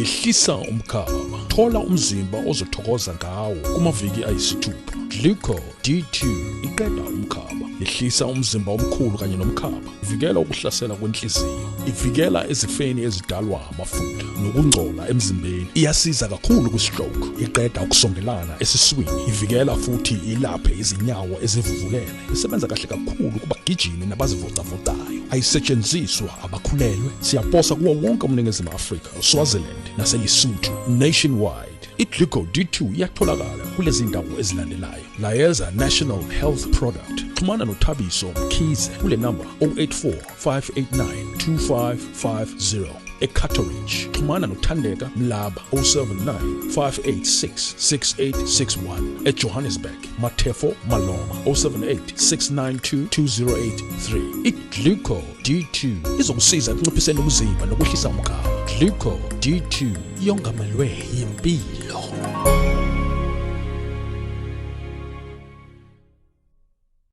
Yehlisa umkhaba. Thola umzimba ozothokoza ngawo kumaviki ayisithupha. Gluco D2 iqeda umkhaba. Yehlisa umzimba omkhulu kanye nomkhaba. Ivikela ukuhlasela kwenhliziyo. Ivikela ezifeni ezidalwa amafutha nokungcola emzimbeni. Iyasiza kakhulu kwi-stroke. Iqeda ukusongelana esiswini. Ivikela futhi ilaphe izinyawo ezivuvukele. Isebenza kahle kakhulu kubagijimi nabazivocavocayo. Ayisetshenziswa abakhulelwe. Siyaposa kuwo wonke umningizimu Afrika, Swaziland naseLesotho nationwide. I-Gluco D2 iyatholakala kulezi ndawo ezilandelayo. Layeza National Health Product. Xhumana noThabiso Mkhize kule namba 084 589 2550 eCatteridge. Xhumana noThandeka Mlaba 079 586 6861 eJohannesburg. Mathefo Maloma 078 692 2083. I-Gluco D2 izokusiza ekunciphiseni umzimba nokwehlisa umkhaba. Gluco D2 yongamelwe yimpilo.